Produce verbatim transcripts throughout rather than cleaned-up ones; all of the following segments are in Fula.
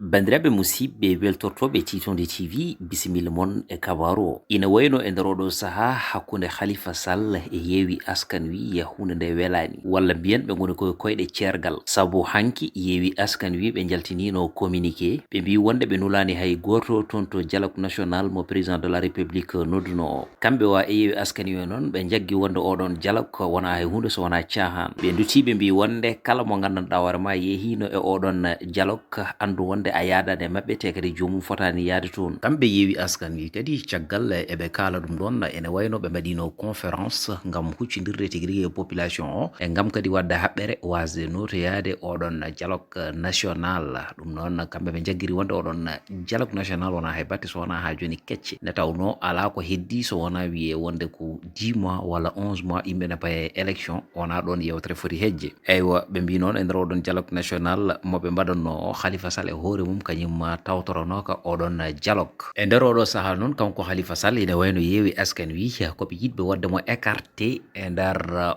Banndiraaɓe musiɓɓe weltortooɓe Tiitonde T V, bisimilla mon e kabaaru o. Ina wayno e nder oɗo sahaa hakkunde Khalifa Sall e Yewwi Askan Wi, huunde nde welaani, walla mbiyen ɓe ngoni koye koyɗe ceergal. Sabu hanki Yewwi Askan Wi ɓe njaltiniino communiqué, ɓe mbii wonde ɓe nulaani hay gooto toon to dialogue national mo président de la République nodduno o. Kamɓe wa e Yewwi Askan Wi noon, ɓe njaggi wonde oɗon dialogue wonaa hay huunde so wonaa caahaan. Ɓe ndutii, ɓe mbii wonde kala mo nganndanɗaa hoore ma yehiino e oɗon dialogue, anndu wonde a yaadaani e maɓɓe, te kadi joomum fotaani yahde toon. Kamɓe Yewwi Askan Wi kadi, caggal eɓe kaala ɗum ɗoon, ene wayno ɓe mbaɗiino conférence ngam huccindirde tigi rigi e population o, e ngam kadi waɗde haɓɓere waasde nootoyaade oɗon dialogue national. Ɗum noon, kamɓe ɓe njaggiri wonde oɗon dialogue national wonaa hay batte so wonaa haa jooni kecce. Nde tawnoo alaa ko heddii so wonaa wiyee wonde ko dix mois walla onze mois yimɓe ne paya e élection, wonaa ɗoon yeewtere foti hejje. Eywa, ɓe mbii noon e nder oɗon dialogue national mo ɓe mbaɗannoo o, Khalifa Sall e hoore mum kañum tawtoranooka oɗon dialogue. E nder oɗo sahaa noon, kanko Khalifa Sall ene wayno Yewwi Askan Wi ko ɓe yiɗɓe waɗde mo écarté e nder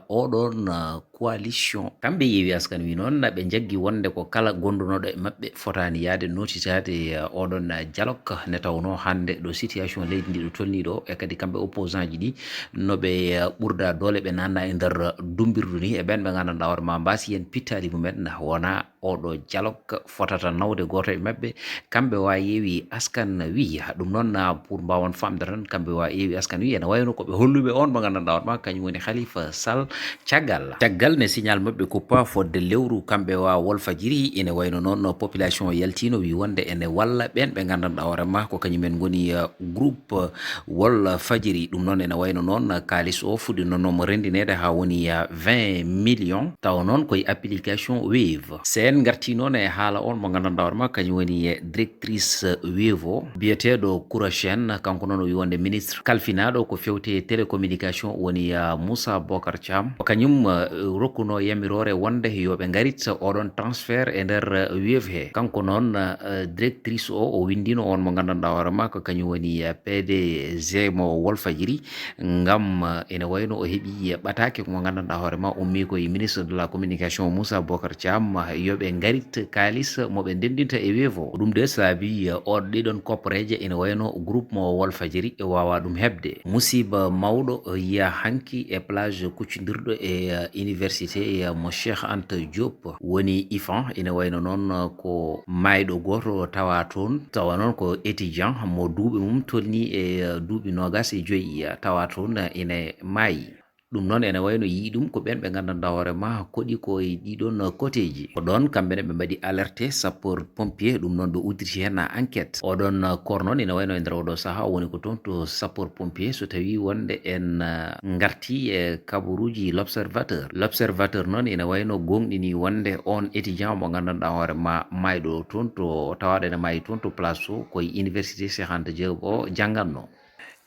oɗon coalition. Kamɓe Yewwi Askan Wi noon, ɓe njaggi wonde ko kala gondunooɗo e maɓɓe fotaani yahde notitaade, eh, oɗon, eh, dialogue, nde tawnoo hannde ɗo situation leydi ndi ɗo tolnii ɗo, e kadi kamɓe opposant ji ɗi, no ɓe, eh, ɓurda doole, ɓe naatna e nder dumbirdu ni, e ɓeen ɓe nganndanɗaa hoore ma mbaasi heen pittaali mumen, wonaa oɗo dialogue fotata nawde gooto e maɓɓe. Kamɓe wa Yewwi Askan Wi, ɗum noon, ah, pour mbaawen faamde tan, kamɓe wa Yewwi Askan Wi, ene wayno ko ɓe holluɓe on mo nganndanɗaa hoore ma, kañum woni Khalifa Sall. Caggal, caggal nde signal maɓɓe kuppa fodde lewru, kamɓe wa Walfadjiri, ene wayno noon population o yaltiino, wi wonde ene walla ɓeen ɓe nganndanɗaa hoore ma ko kañum en ngoni, eh, groupe Walfadjiri. Ɗum noon ene wayno noon kaalis o fuɗɗinono mo renndineede haa woni, eh, vingt millions, tawa noon koye application Wave. So en ngartii noon e haala on mo nganndanɗaa hoore ma, kañum woni, eh, directrice Wave o, biyeteeɗo Koura Chène, kanko noon o wi wonde ministre kalfinaaɗo ko fewte télécommunication woni, ah, Moussa Bocar Thiam. Ko kañum, ah, rokkuno yamiroore wonde yo ɓe ngarit oɗon transfert e nder, ah, Wave he. Kanko noon, ah, directrice o, o winndino on mo nganndanɗaa hoore ma ko kañum woni, ah, P D G mo Walfadjiri, ngam, ah, ene wayno o heɓi ɓataake mo nganndanɗaa hoore ma ummii ko e ministre de la communication Moussa Bocar Thiam, ah, yo ɓe ngarit kaalis mo ɓe ndenndinta e Wave o. Ɗum de saabi, eh, oɗo ɗiɗon kopporeeje ene wayno groupe mo Walfadjiri e waawa ɗum heɓde. Musiba mawɗo, eh, yiya hanki e plage kuccindirɗo e, eh, université, eh, mo Cheikh Anta Diop woni IFAN. Ene wayno noon, eh, ko maayɗo gooto tawa toon, tawa noon ko étudiant mo duuɓi mum tolni e, eh, duuɓi noogas e joyi, eh, tawa toon, eh, ene maayi. Ɗum noon ene wayno yii ɗum ko ɓeen ɓe nganndanɗaa hoore ma koɗi ko e ɗiɗon koteeji. Ko ɗoon kamɓe ne ɓe mbaɗi alerte sapeur pompier, ɗum noon ɓe udditi heen enquête. Oɗon koor noon ene wayno e nder oɗo sahaa o woni ko toon to sapeur pompier so tawii wonde en, eh, ngartii e kabaruuji l'observateur. L'observateur noon ene wayno gooŋɗini wonde on étudiant mo nganndanɗaa hoore ma maayɗo toon to, tawaaɗo ene maayi toon to place o, ko e université Cheikh Anta Diop o janngannoo.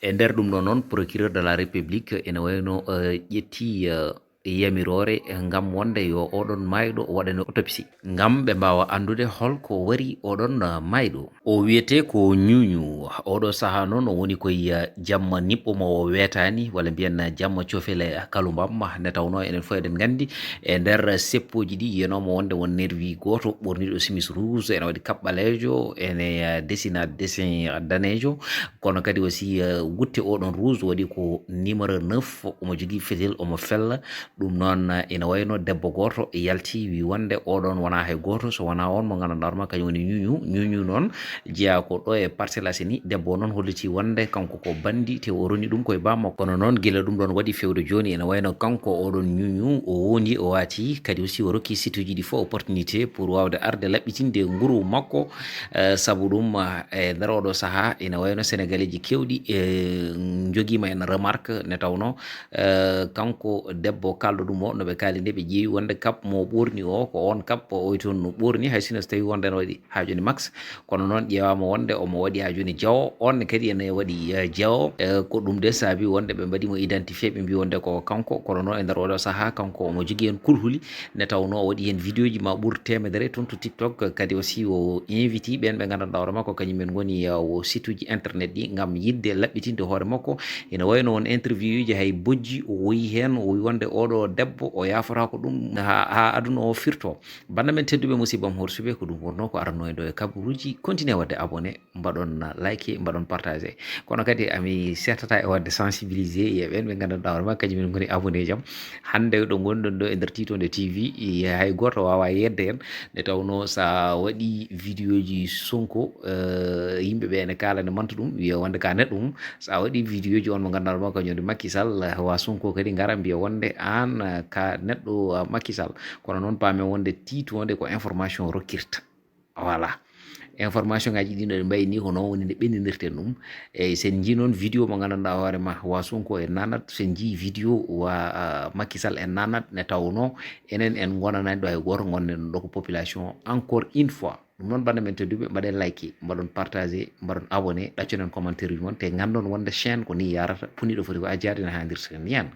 E nder ɗum ɗo noon, procureur de la République ene wayno, eh, ƴetti, eh, yamiroore, eh, ngam wonde yo oɗon maayɗo waɗane autopsie, ngam ɓe mbaawa anndude hol ko wari oɗon, eh, maayɗo. O wiyetee ko Ñuñu. Oɗo sahaa noon o woni koye, eh, jamma niɓɓo mo o weetaani, walla mbiyen, eh, jamma cofele kalumbam, nde tawnoo enen fof eɗen nganndi e nder seppooji ɗi yiyanoomo wonde won nervi gooto ɓorniiɗo simis rouge, ene waɗi kaɓɓaleejo, ene, eh, desina dessin daneejo, kono kadi aussi, eh, wutte oɗon rouge waɗi ko numéro neuf, omo jogii fetel, omo fella. Ɗum noon, eh, ina wayno debbo gooto yalti wi wonde oɗon wonaa hay gooto so wonaa on mo nganndanɗaa hoore ma kañum woni Ñuñu. Ñuñu noon jeyaa ko ɗo e Parcelles Assainies. Debbo o noon holliti wonde kanko ko banndi, te o roni ɗum koye bammakko. Kono noon gila ɗum ɗoon waɗi fewde jooni, ene wayno kanko oɗon Ñuñu o wondi, o waati kadi aussi o rokki site uji ɗi fof opportunité pour waawde arde laɓɓitinde nguru makko. Eh, sabu ɗum, eh, e nder oɗo sahaa ene wayno Sénégalais ji keewɗi, eh, njogiima en remarque nde tawnoo, eh, kanko debbo kaalɗo ɗum o, no ɓe kaali nde, ɓe ƴeewi wonde kap mo ɓoorni o ko on kap o toon no ɓoorni, hay sinno so tawii wonde no waɗi haa jooni max, kono noon ƴeewaama wonde omo waɗi haa jooni jawo, on ne kadi ene waɗi, eh, jawo. Eh, ko ɗum de saabi wonde ɓe mbaɗi mo identifié, ɓe mbii wonde ko kanko, kono noon e nder oɗo sahaa kanko omo jogii heen kulhuli, nde tawnoo o waɗi heen vidéo ji ma ɓur teemedere toon to TikTok, kadi aussi o inviti ɓeen ɓe nganndanɗaa hoore makko kañum en ngoni, eh, o site uji internet ɗi ngam yiɗde laɓɓitinde hoore makko. Ene wayno won interview uji hay bojji o woyi heen, o wi wonde oɗo ɗo debbo o yaafotaako ɗum ha, ha aduna o firto. Banda men tedduɓe, musiɓɓam horsuɓe, ko ɗum wonno ko aranno en ɗo e kabaruuji. Continue waɗde abonné, mbaɗon like, mbaɗon partage. Kono kadi ami settata e waɗde sensibilisé e ɓen ɓe nganndanɗaa hoore ma kañum en ngoni abonné jam. Hannde ɗo ngonɗon ɗo e nder Tiitonde T V, hay gooto waawaa yeeɗde en. Nde tawnoo so a waɗii vidéoji Sonko, eh, yimɓe ɓe ene kaala nde manta ɗum, wiya wonde ka neɗɗo mum. So a waɗii vidéoji on mo nganndanɗaa hoore ma kañum woni Macky Sall, eh, wa Sonko kadi ngara mbiya wonde aan, eh, ka neɗɗo, eh, Macky Sall. Kono noon paamen wonde tiitoonde ko information rokkirta. Voilà. Information ngaji ɗin ɗo ɗi mbayi ni ko noon woni nde ɓenninirten ɗum. Eyyi, sen njii noon vidéo mo nganndanɗaa hoore ma wa Sonko en nanat, sen njii vidéo wa, ah, Macky Sall en nanat, nde tawnoo enen en ngonanani ɗo hay gooto, ngonnen ɗo ko population encore une fois. Ɗum noon banda men tedduɓe, mbaɗen like, mbaɗon partage, mbaɗon abonné, ɗaccoɗen commentaire uji mon, te nganndon wonde chaîne ko ni yarata, puniɗo foti ko ajjaade no hannirta ni hen.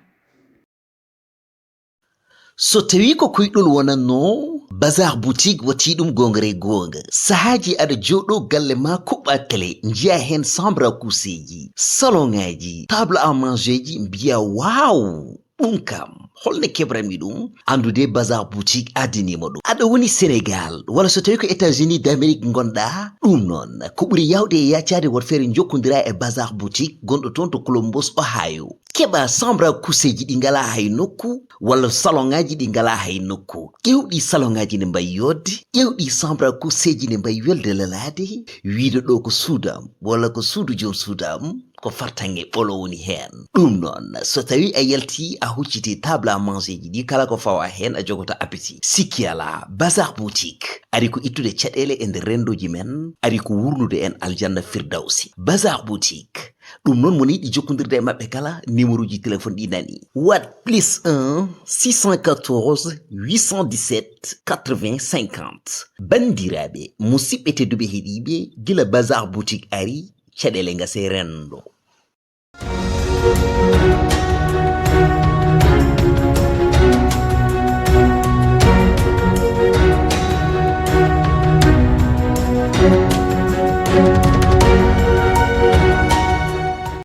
So tawi ko koyɗol wonatno, Bazar Boutique watti ɗum goonga e goonga. Sahaaji aɗa jooɗo galle ma, kuɓɓa télé, njiya heen chambre à coucheji, salon ngaji, table à mangerji, mbiya waaw! Ɗum kam, holno keɓranmi ɗum? Anndude Bazar Boutique addaniima ɗum. Aɗa woni Sénégal, walla so tawi ko États-Unis d'Amérique ngonɗa? Ɗum noon, ko ɓuri yaawde e yaacaade, woto feere njokkondira e Bazar Boutique gonɗo toon to Columbus, Ohio. Keɓa chambre à coucheji ɗi ngalaa hay nokku, walla salon ngaji ɗi ngalaa hay nokku. Ƴeew ɗi salon ngaji ne mbayi yooɗde, ƴeew ɗi chambre à coucheji ne mbayi welde lelaade, wiide ɗo ko suudu am, walla ko suudu joom suudu am, ko fartaŋŋe ɓolo woni heen. Ɗum noon, so tawi a yalti, a hucciti table à mangerji ɗi kala ko fawa heen, a jogoto appétit. Sikki alaa, Bazar Boutique ari ko ittude caɗeele e nder renndooji men, ari ko wurnude en aljanna Firdawsi. Bazar Boutique, ɗum noon, mo yiɗi jokkondirde e maɓɓe kala, numéroji téléphone ɗi nani. Waɗ plus un, six cent quatorze, huit cent dix-sept, quatre-vingts, cinquante. Banndiraaɓe, musiɓɓe tedduɓe heɗiiɓe, gila Bazar Boutique ari, caɗeele ngase renndo.